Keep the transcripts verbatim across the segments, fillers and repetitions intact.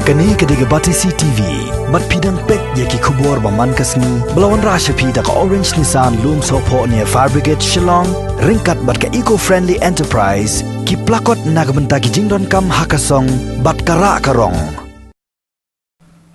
Kane ka dei ka Batesi T V. Bad phi dang peit ïa ki khubor ba man ka sngi ba la wanrah sha phi da ka Orange Nissan Lumsohphoh near Fire Brigade Shillong, ryngkat bad ka Eco Friendly Enterprise, ki plakot na ka bynta ki jingdonkam ha ka song bad ka rah ka rong.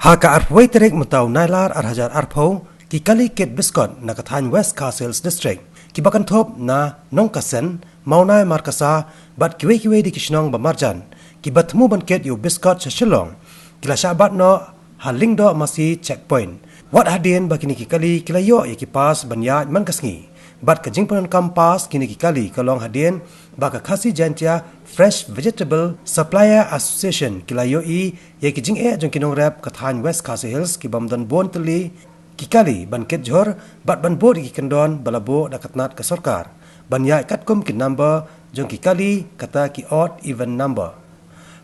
Ha ka arphew tarik mynta u Nailar ar hajar arphew, ki kali kit biskot na ka thaiñ West Khasi Hills District, kiba kynthup na Nongkasen, Mawnai Markasa, bad kiwei kiwei de ki shnong ba marjan, kiba thmu ban kit ïa u biskot sha Shillong, ki la shah bat noh ha Lyngdoh Masi checkpoint. Wat hadien ba kine ki kali ki la ïoh ïa ki pass ban ïaid man ka sngi. Bad ka jingpyndonkam pass kine ki kali ka long hadien ba ka Khasi Jaintia Fresh Vegetable Supplier Association ki la ïohi ïa ki jingeh jong ki nongrep ka thaiñ West Khasi Hills, kibym don bun tylli ki kali ban kit jhur bad ban bud ïa ki kyndon ba la buh da ka tnat ka sorkar ban ïaid katkum ki number jong ki kali, kata ki odd even number.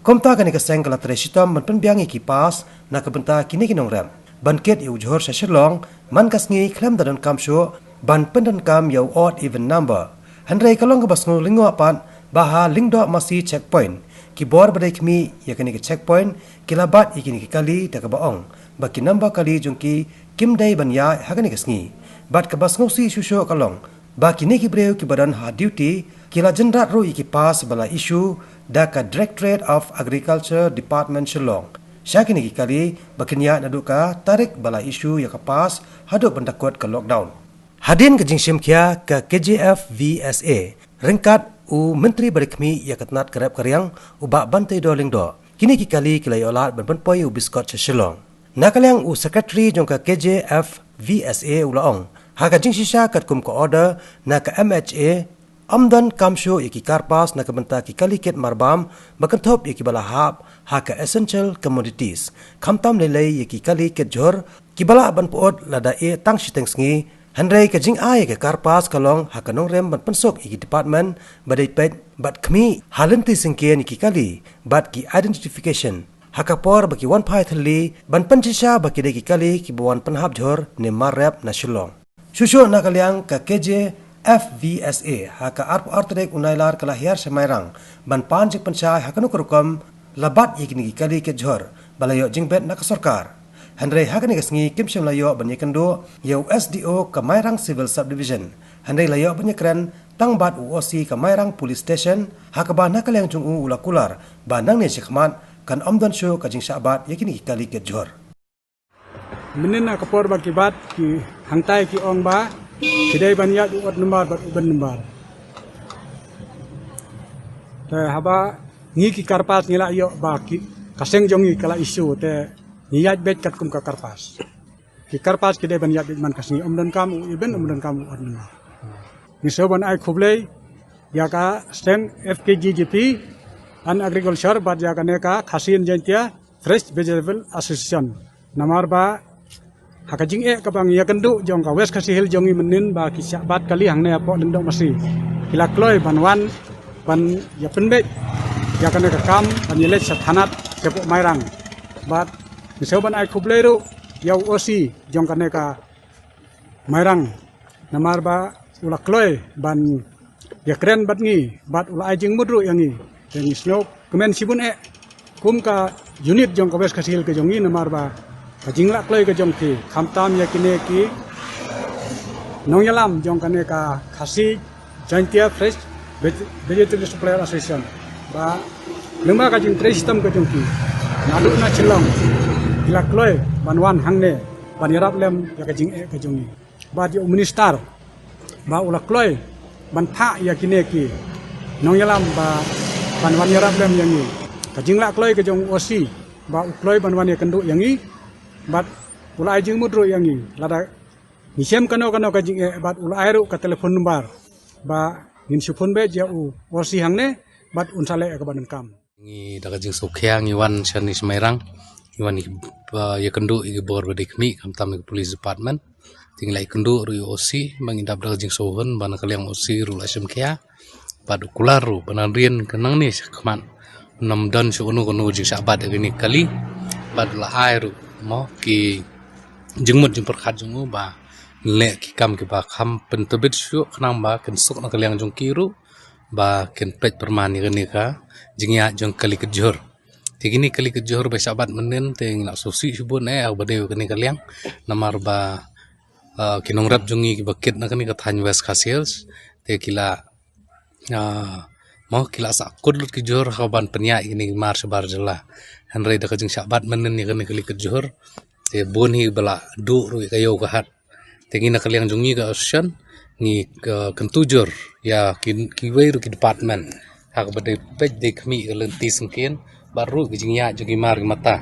Kumta kane ka seng ka la trei shitom ban pynbiang ïa ki pass na ka bynta kine ki nongrep ban kit ïa u jhur sha Shillong man ka sngi khlem da donkam shuh ban pyndonkam ïa u odd even number. Hynrei ka long kaba sngewlyngngoh pat ba ha Lyngdoh Masi checkpoint, ki bor ba dei khmih ïa kane ka checkpoint ki la bat ïa kine ki kali da kaba ong ba ki number kali jong ki kim dei ban ïaid ha kane ka sngi. Bad kaba sngewsih shuh shuh ka long ba kine ki briew kiba don ha duty ki la jynrat ruh ïa ki pass ba la issue da ka Directorate of Agriculture Department Shillong sha kine ki kali ba kin ïaid naduh ka tarik ba la issue ïa ka pass haduh ban da kut ka lockdown. Hadien ka jingshim khia, ka K J F V S A ryngkat u Myntri ba dei khmih ïa ka tnat ka rep ka riang, u Bah Banteidor Lyngdoh, kine ki kali ki la ïoh lad ban pynpoi ïa u biskot sha Shillong. Na ka liang u Secretary jong ka K J F V S A u la ong, ha ka jingshisha katkum ka order na ka M H A, ym donkam shuh ïa ki kar pass na ka bynta ki kali kit marbam ba kynthup ïa kiba la hap ha ka essential commodities, khamtam lei lei ïa ki kali kit jhur kiba lah ban pyut lada eh tang shiteng sngi. Hynrei ka jingai ïa ka kar pass ka long ha ka nongrim ban pynsuk ïa ki department ba dei peit bad khmih ha lynti syngkien ïa ki kali bad ki identification ha ka por ba ki wan phai thylli ban pynshisha ba ki dei ki kali kiba wan pynhap jhur ne mar rep na Shillong. Shuh shuh na ka liang, ka K J F V S A ha ka arphew ar tarik u Nailar ka la hiar sha Mairang ban pan jingpynshai ha kano ka rukom la bat ïa kine ki kali kit jhur ba la ïoh jingbit na ka sorkar. Hynrei ha kane ka sngi kim shym la ïoh ban ïakynduh ïa u S D O ka Mairang Civil Subdivision, hynrei la ïoh ban ïakren tang bad u O C ka Mairang Police Station, ha kaba na ka liang jong u u la kular ba nangne shakhmat kan ym don shuh ka jingshah bat ïa kine ki kali kit jhur. Mynnin na ka por ba ki bat, ki hangtai ki ong ba ki dei ban ïaid u odd number bad u even number. Te haba ngi ki kar pass ngi la ïoh ba ki, ka seng jong ngi ka la issue, te ngi ïaid beit katkum ka kar pass. Ki kar pass ki dei ban ïaid beit man ka sngi, ym donkam u even, ym donkam u odd number. Ngi sngewbha ban ai khublei ïa ka seng F K G G P and Agriculture bad ïa kane ka Khasi and Jaintia Fresh Vegetable Association. Namar ba ha ka jingeh kaba ngi ïakynduh jong ka West Khasi Hills jong ngi mynnin ba ki shah bat kali hangne hapoh Lyngdoh Masi, ki la kloi ban wan ban ïa pynbeit ïa kane ka kam ban ïaleit sha thanat shapoh Mairang. Bad ngi sngewbha ban ai khublei ruh ïa u O C jong kane ka Mairang, namar ba u la kloi ban ïakren bad ngi bad u la ai jingmut ruh ïa ngi. Te ngi sngewkmen shibun eh kum ka unit jong ka West Khasi Hills ka jong ngi, namar ba ka jinglah kloi ka jong ki, khamtam ïa kine ki nongïalam jong kane ka Khasi Jaintia Fresh Veg-, Vegetable Supplier Association, ba lyngba ka jingtrei shitom ka jong ki naduh na Shillong, ki la kloi ban wan hangne ban ïarap lem ïa ka jingeh ka jong ngi. Bad ïa u minister ba u la kloi ban phah ïa kine ki nongïalam ba ban wan ïarap lem ïa ngi. Ka jinglah kloi ka jong u O C ba u kloi ban wan ïakynduh ïa ngi, bad u la ai jingmut ruh ïa ngi. Lada ngi shem kano kano ka jingeh bad u la ai ruh ka telephone number ba ngin shu phone beit ïa u O C hangne bad un sa leh ïa kaba donkam. Ngi da ka jingsngewkhia ngi wan shane sha Mairang, ngi wan ïa, ïakynduh ïa ki bor ba dei khmih, khamtam ïa ka police department. Te ngi la ïakynduh ruh ïa u O C ba ngi dap da ka jingsngewhun ba na ka liang u O C ruh la shim khia bad u kular ruh ba nangrien ka nangne shakhmat ym don shuh kano kano jingshah bat ïa kine ki kali, bad la ai ruh mo ki jingmut jingpyrkhat jong u ba leh ki kam kiba kham pyntbit shuh khnang ba kin suk na ka liang jong ki ruh ba kin peit pyrman ïa kane ka jingïaid jong kali kjur. Te kine ki kali kjur ba shah bat mynnin te ngi la sngewsih shibun eh, ha kaba dei kane ka liang. Namar ba, ah, ki nongrep jong ngi kiba kit na kane ka thaiñ West Khasi Hills te ki la, ah, mo ki la sah kut lut ki jur ha kaba pynïaid kine ki mar shabar jylla. Hynrei da ka jingshah bat mynnin ïa kane ka kali kjur te bun hi ba la duh ruh ïa ka ïew ka hat. Te ngi na ka liang jong ngi ka association ngi, ah, kyntu jur ïa ki, kiwei ruh ki department ha kaba dei peit dei khmih ka lynti syngkien bad ruh ki jingïaid jong ki mar ki mata,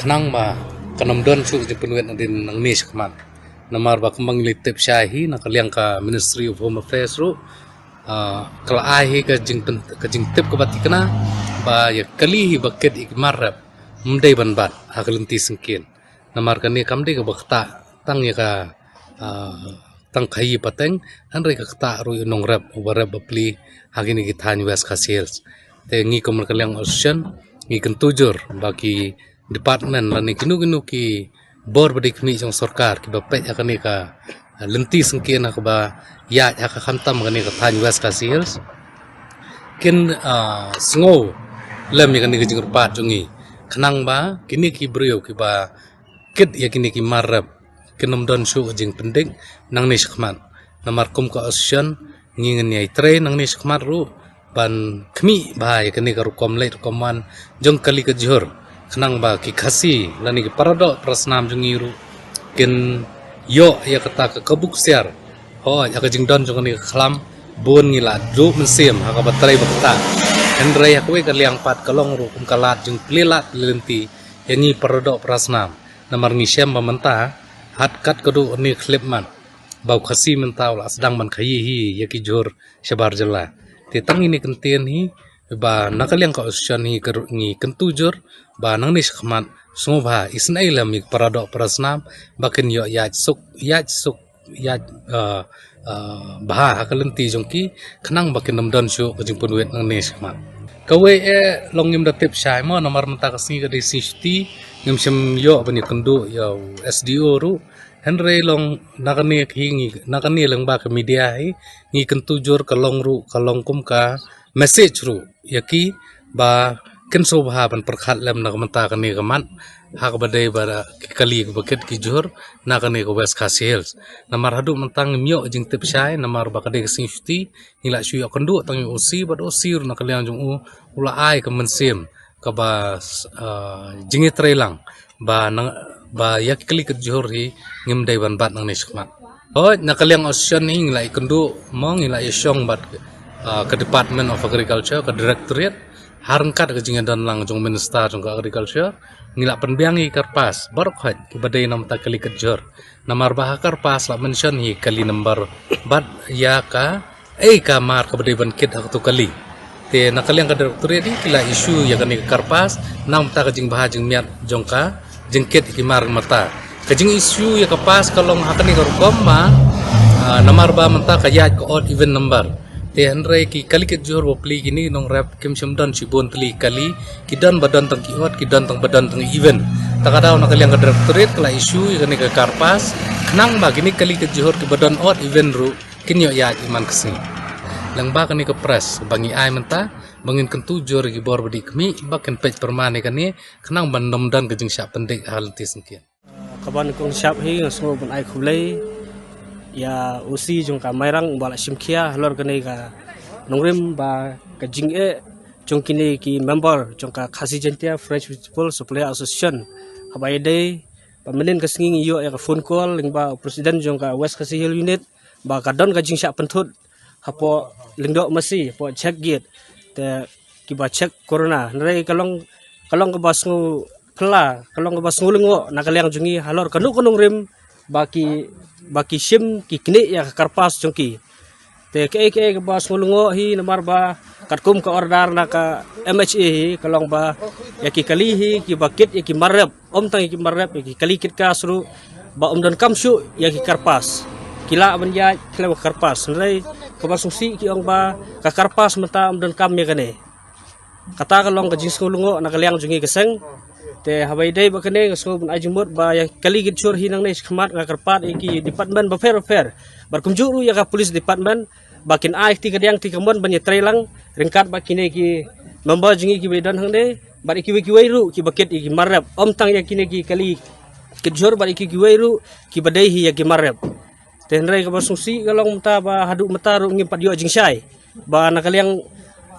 khnang ba kan ym don shuh ka jingpynwit nadien nangne shakhmat. Namar ba kumba ngi la tip shai hi na ka liang ka Ministry of Home Affairs ruh, ah, ka la ai hi ka jingpyn-, ka jingtip kaba thikna ba ïa ki kali hi ba kit ïa ki mar rep ym dei ban bat ha ka lynti syngkien. Namar kane kam dei kaba ktah tang ïa ka, ah, tang ka ïing pateng, hynrei ka ktah ruh ïa u nongrep uba rep bapli ha kine ki thaiñ West Khasi Hills. Te ngi kum ka liang association ngi kyntu jur ba ki department lane kino kino ki bor ba dei khmih jong sorkar kiba peit ha kane ka, ah, lynti syngkien ha kaba ïaid ha ka khamtam kane ka thaiñ West Khasi Hills kin, ah, sngew lem ïa kane ka jingkyrpad jong ngi, khnang ba kine ki briew kiba kit ïa kine ki mar rep kin ym don shuh ka jingpyndik nangne shakhmat. Namar kum ka association ngi ngin ïai trei nangne shakhmat ruh ban khmih bha ïa kane ka rukom leit rukom wan jong kali kjur, khnang ba ki Khasi lane ki paradoh parasnam jong ngi ruh kin ïoh ïa kata ka kabu ksiar. Hooid, ha ka jingdon jong kane ka khlam bun ngi la duh mynsiem ha kaba trei ba ktah. Hynrei ha kawei ka liang pat ka long ruh kum ka lad jingplie lad plie lynti ïa ngi paradoh parasnam. Namar ngi shem ba mynta hat katkum kane ka khyllipmat ba u Khasi mynta u la sdang ban khaïi hi ïa ki jur shabar jylla. Te tang ine i kyntien hi ba na ka liang ka association hi ka ruh ngi kyntu jur ba nangne shakhmat sngewbha isynei lem ïa ki paradoh parasnam ba kin ïoh ïaid suk, ïaid suk, ïaid, ah, ah, bha ha ka lynti jong ki, khnang ba kin ym don shuh ka jingpynwit nangne shakhmat. Kawei eh long ngim da tip shai mo, namar mynta ka sngi ka dei sngi shuti, ngim shym ïoh ban ïakynduh ïa u S D O ruh. Hynrei long na kane hi ngi, na kane lyngba ka media hi ngi kyntu jur ka long ruh, ka long kum ka message ruh ïa ki ba kin sngewbha ban pyrkhat lem na ka mynta kane ka mat ha kaba dei ba ki kali kiba kit ki jur na kane ka West Khasi Hills. Namar haduh mynta ngim ïoh jingtip shai namar ba ka dei ka sngi shuti, ngi la shu ïoh kynduh tang ïa u O C bad u O C ruh na ka liang jong u u la ai ka mynsiem kaba, ah, jingïatreilang ba nang, ba ïa ki kali kjur hi ngim dei ban bat nangne shakhmat. Hooid, na ka liang association hi ngi la ïakynduh mo, ngi la ïashong bad, ah, ka Department of Agriculture, ka Directorate, ha ryngkat ka jingïadon lang jong Minister jong ka Agriculture, ngi la pynbiang ïa ki kyrpas baroh khoit kiba dei na ka bynta kali kjur. Namar ba ha ka kyrpas la mention hi kali number bad ïa ka, eh, ka mar kaba dei ban kit ha kato kali. Te na ka liang ka Directorate hi ki la issue ïa kane ka kyrpas na ka bynta ka jingbha jingmiat jong ka jingkit ïa ki mar mata. Ka jing issue ïa ka pass ka long ha kane ka rukom ba, ah, namar ba mynta ka ïaid ka odd even number. Te hynrei ki kali kjur bapli kine ki nongrep kim shym don shibun tylli ki kali, ki don ba don tang ki odd, ki don tang ba don tang even. Ta ka daw na ka liang ka Directorate ka la issue ïa kane ka kyrpas khnang ba kine ki kali kjur kiba don odd even ruh kin ïoh ïaid ïa man ka sngi. Lyngba kane ka press ba ngi ai mynta ba ngin kyntu jur ïa ki bor ba dei khmih ba kin peit pyrman ïa kane khnang ban ym don ka jingshah pyndik ha lynti syngkien. Kaba nyngkong shap hi nga sngew ban ai khublei ïa u O C jong ka Mairang ba la shim khia halor kane ka nongrim ba ka jingeh jong kine ki member jong ka Khasi Jaintia French People Supplier Association. Haba ïadei ba mynnin ka sngi ngi ïoh ïa ka phone call lyngba u president jong ka West Khasi Hills Unit ba ka don ka jingshah pynthut hapoh Lyngdoh Masi, hapoh check gate. Te kiba check corona. Hynrei ka long, ka long kaba sngewphylla, ka long kaba sngewlyngngoh na ka liang jong ngi halor kano kano nongrim ba ki, ba ki shim ki knieh ïa ka kyrpas jong ki. Te kaei kaei kaba sngewlyngngoh hi namar ba katkum ka order na ka M H A hi ka long ba ïa ki kali hi kiba kit ïa ki mar rep, ym tang ïa ki mar rep, ïa ki kali kit kas ruh ba ym donkam shuh ïa ki kyrpas. Ki lah ban ïaid khlem ka kyrpas. Hynrei kaba sngewsih ki ong ba ka kyrpas mynta ym donkam ïa kane. Kata ka long ka jingsngewlyngngoh na ka liang jong ngi ka seng. Te haba ïadei bad kane nga sngew ban ai jingmut ba ïa ki kali kjur hi nangne shakhmat nga kyrpad ïa ki department bapher bapher bad kumjuh ruh ïa ka police department ba kin ai kti kadiang kti kamon ban ïatreilang ryngkat bad kine ki member jong ngi kiba don hangne. Bad ïa kiwei kiwei ruh kiba kit ïa ki mar rep, ym tang ïa kine ki kali kit jhur, bad ïa kiwei kiwei ruh kiba dei hi ïa ki mar rep. Te hynrei kaba sngewsih ka long mynta ba haduh mynta ruh ngim pat ïoh jingshai. Ba na ka liang,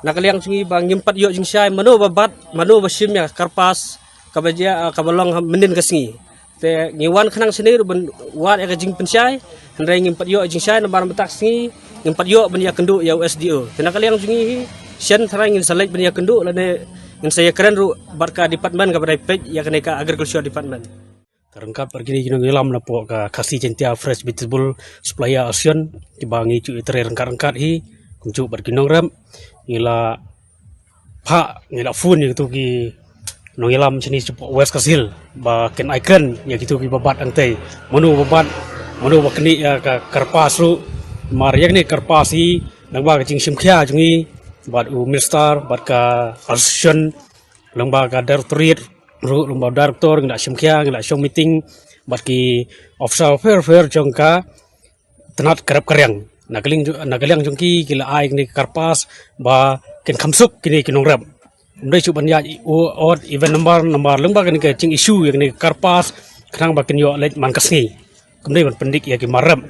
na ka liang jong ngi ba ngim pat ïoh jingshai mano ba bat, mano ba shim ïa ka kyrpas kaba jia, kaba long ha mynnin ka sngi. Te ngi wan khnang shane ruh ban wad ïa ka jingpynshai, hynrei ngim pat ïoh jingshai namar mynta ka sngi ngim pat ïoh ban ïakynduh ïa u S D O. Te na ka liang jong ngi hi, shen tharai ngin sa leit ban ïakynduh lane ngin sa ïakren ruh bad ka department kaba dei peit ïa kane ka agriculture department. Ryngkat bad kine ki nongïalam napoh ka Khasi Jaintia Fresh Vegetable Supplier Association, kiba ngi ju ïatrei ryngkat ryngkat hi, kumjuh bad ki nongrep, ngi la phah, ngi la phone ïa kitu ki nongïalam shane shapoh West Khasi Hills ba kin ai kren ïa kitu kiba bat hangtei. Mano ba bat, mano ba knieh ïa ka kyrpas ruh, namar ïa kane ka kyrpas hi, lyngba ka jingshim khia jong ngi bad u minister bad ka association, lyngba ka directorate ruh, lyngba u director, ngi la shim khia, ngi la shong meeting bad ki officer pher pher jong ka tnat ka rep ka riang. Na ka liang, na ka liang jong ki, ki la ai kane ka kyrpas ba kin kham suk kine ki nongrep. Ym dei shuh ban ïaid u-, odd even number, number lyngba kane ka jing issue ïa kane ka kyrpas, khnang ba kin ïoh leit man ka sngi. Kam dei ban pyndik ïa ki mar rep.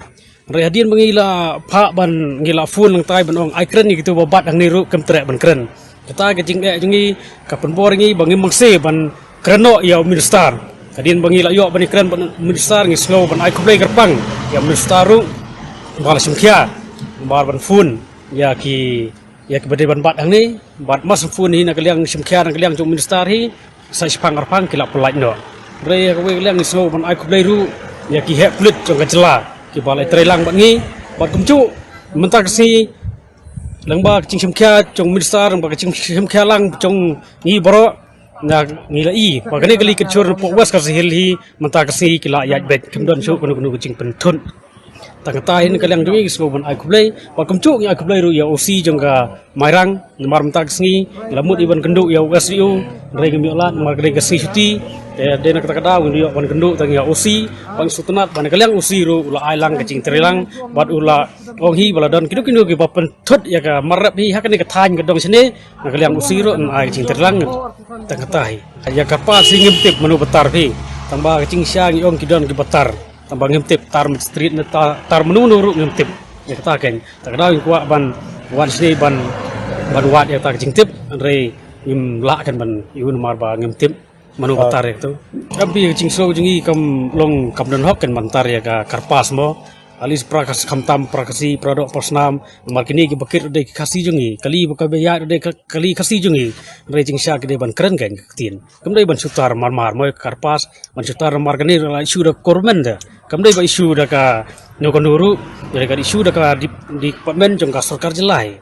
Hynrei hadien ba ngi la phah ban, ngi la phone lyngngoh ban ong ai kren ïa kitu ba bat hangne ruh kim treh ban kren. Kata ka jingeh jong ngi ka pynbor ïa ngi ba ngim mangse ban kren noh ïa u minister. Hadien ba ngi la ïoh ban ïakren bad u minister, ngi sngew ban ai khublei kyrpang ïa u minister ruh ba la shim khia, namar ban phone ïa ki, ïa kiba dei ban bat hangne, bad mar shu phone hi na ka liang shim khia na ka liang jong u minister hi, sa shiphang arphang ki la pyllait noh. Hynrei ha kawei ka liang ngi sngew ban ai khublei ruh ïa ki heh pulit jong ka jylla kiba la ïatrei lang bad ngi, bad kumjuh mynta ka sngi, lyngba ka jingshim khia jong u minister, lyngba ka jingshim khia lang jong ngi baroh, na ngi la i ba kane ka kali kit jhur napoh West Khasi Hills hi mynta ka sngi ki la ïaid beit, kim don shuh kano kano ka jingpynthut. Tang kata hi na ka liang jong ngi, ngi sngew ban ai khublei, bad kumjuh ngi ai khublei ruh ïa u O C jong ka Mairang, namar mynta ka sngi ngi la mut ïa ban kynduh ïa u S D O, hynrei ngim ïoh lad namar ka dei ka sngi shuti. Te dei na kata ka daw ngin ïoh ban kynduh tang ïa u O C, bad ngi sngewtynnat ba na ka liang u O C ruh u la ai lang ka jingtreilang, bad u la ong hi ba la don kino kino kiba pynthut ïa ka mar rep hi ha kane ka thaiñ ka dong shane, na ka liang u O C ruh yn ai ka jingtreilang. Tang kata hi. Ïa ka kyrpas hi ngim tip mano ba tar phi. Tang ba ka jingshisha ngi ong ki don kiba tar. Tang ba ngim tip tar Magistrate ne ta-, tar mano mano ruh ngim tip. Ïa kata keiñ. Tang ka daw ngi kwah ban wan shane ban, ban wad ïa kata ka jingtip. Hynrei ngim lah keiñ ban ïoh namar ba ngim tip mano ba tar ïa kata. Kam phi, ka jingsngew jong ngi kam long kam don hok keiñ ban tar ïa ka kyrpas mo. At least para Khasi, khamtam para Khasi, para doh para snam, namar kine kiba kit ruh dei ki Khasi jong ngi, kali ba ka ba ïaid ruh dei ka-, kali Khasi jong ngi. Hynrei jingshisha ki dei ban kren keiñ ka ktien. Kam dei ban shu tar mar mar mo ïa ka kyrpas, ban shu tar mar kane ruh la issue da ka government da. Kam dei ba issue da kano kano ruh, dei ka issue da ka dep-, department jong ka sorkar jylla hi.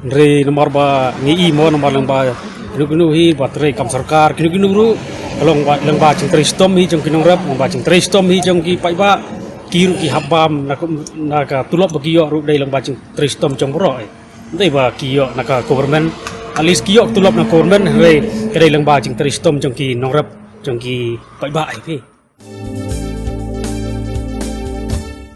Hynrei namar ba ngi i mo namar lyngba kino kino hi ba trei kam sorkar, kino kino ruh ka long ba lyngba jingtrei shitom hi jong ki nongrep, lyngba jingtrei shitom hi jong ki paidbah, ki ruh ki hap bam na ka, na ka tulop ba ki ïoh ruh dei lyngba jingtrei shitom jong baroh. Dei ba ki ïoh na ka government, at least ki ïoh tulop na government, hynrei ka dei lyngba jingtrei shitom jong ki nongrep, jong ki paidbah hi.